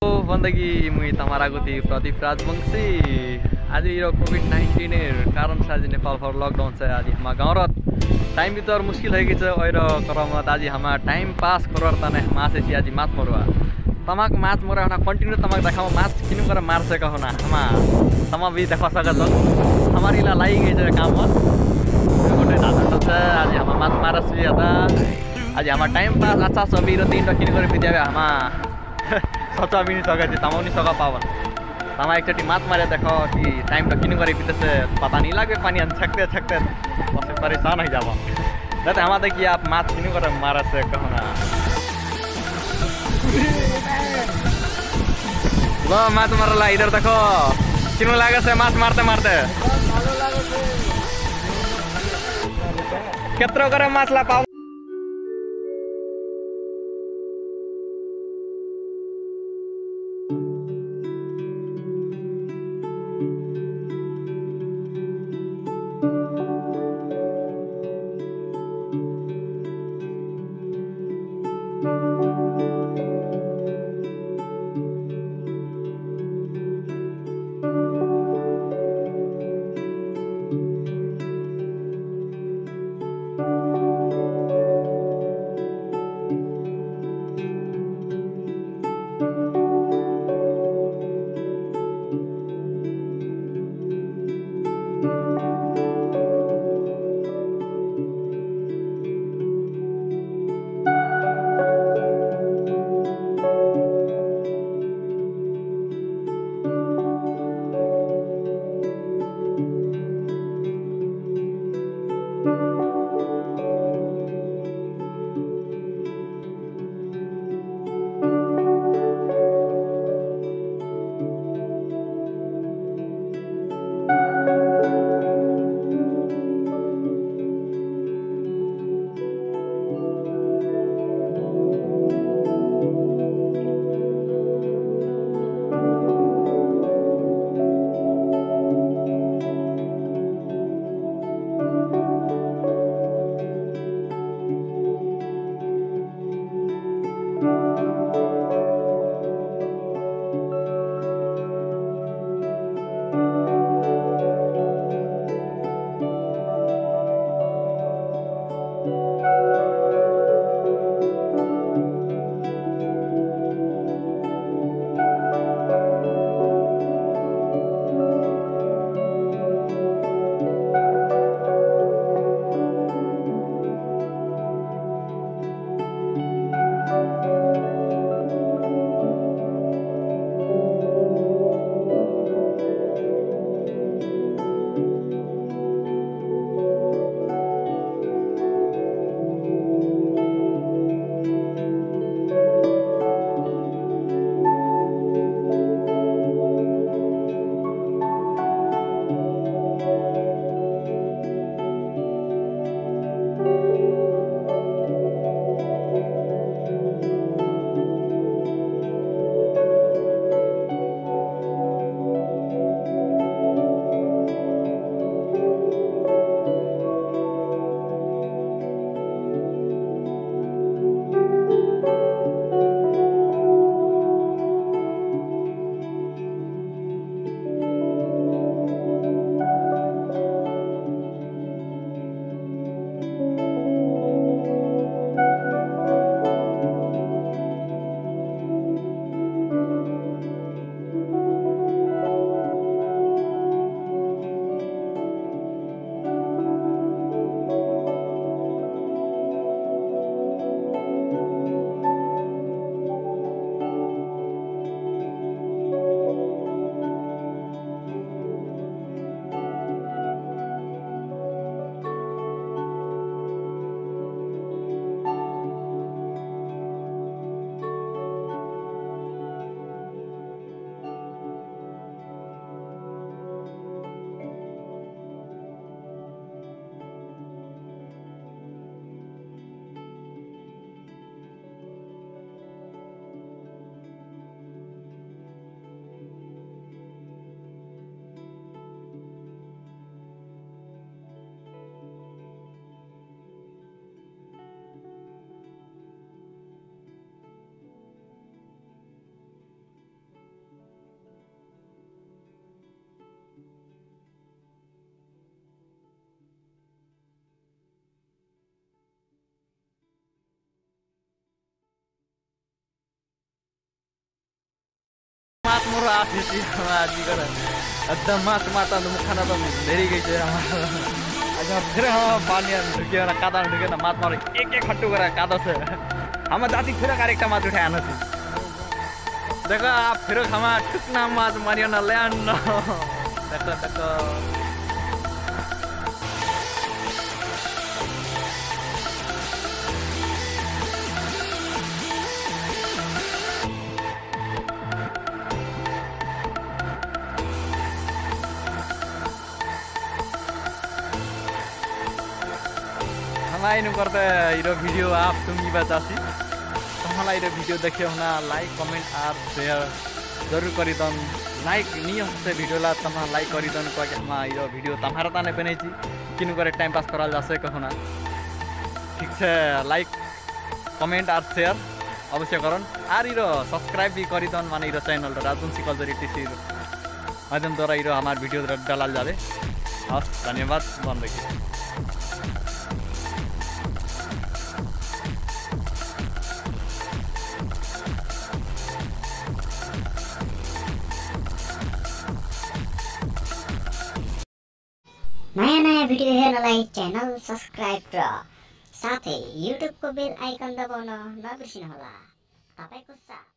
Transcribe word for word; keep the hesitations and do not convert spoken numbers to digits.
ओ बन्दगी, मुई तमारा गुदी प्रदीप राजवंशी। আজি ইৰ' কোভিড নাইনটিনর কারণসে আজি নেপালভর লকডাউন আছে। আজি হামা গাঁওত টাইম বিতোৱা মুশকিল অইগেছে। অইৰ' ক্ৰমত আজি হামা টাইম পাছ কৰাৰ তানে হামা আছি আজি মাছ মৰোৱা। তামাক মাছ মৰোৱা না, কণ্টিনিউ তামাক দেখাম মাছ কিনো কৰে মাৰছে কহনা হামা। তামা বি দেখা চাগা তো। হামাৰ ইলা লাগি গেছে কামত। গোটেই দাদা আছে, আজি হামা মাছ মাৰাছি এটা। আজি হামা টাইম পাছ আচ্ছা ছবি ৰ তিনটা কিনো কৰে ভিডিঅ' হামা। সচা আমি নি সকা যে তামাও নি সকা পাবন। তামা একচটি মাছ মারে দেখো, কি টাইম তো কিনো করে বিতেছে, পাতা নি লাগবে, পানি আন ছাকতে ছাকতে, বসে পরেশান হয়ে যাব। দাদা, আমাদের কি আপ মাছ কিনো করে মারাছে, কহনা। লো, মাছ মারলা, ইধার দেখো। কিনো লাগেছে মাছ মারতে মারতে। ক্ষেত্র করে মাছ লা পাও। मात मरो आछि छि, हम आजि करे। एकदम मात मात त मुखा ना त धेरै गइछ। आज फेर हम पानीमा ढुकेर, कादामा ढुकेर मात मरो एक एक खट्टु करे कादासे। हम जाति फेर कारेक्टा मात उठाए आनछि। देखो, आ फेर हमार ठुकना मात मारियो ना ले आन। देखो, देखो। हमार इनु करते इरो video आप तुम ही बतासी। तमला इरो video देखे होना, like, comment आर share जरूर करिदन। Like नियो से video ला तमा like करिदन, क्युकि हमार इरो video तमारा ताने बनेछि, किनु करे time pass कराल जासे कहोना। ठीक छे, like, comment आर share अवश्य करन। आर इरो subscribe भी करिदन, माने इरो channel राजवंशी कलजरी TC माध्यम द्वारा इरो हमार video डा-, डालाल जाबे। हस्, धन्यवाद, बन्द देखी। नयाँ नयाँ video हेर्नलाई channel subscribe र साथै YouTube को bell icon दबाउन नबिर्सिनुहोला। तपाईंको साथ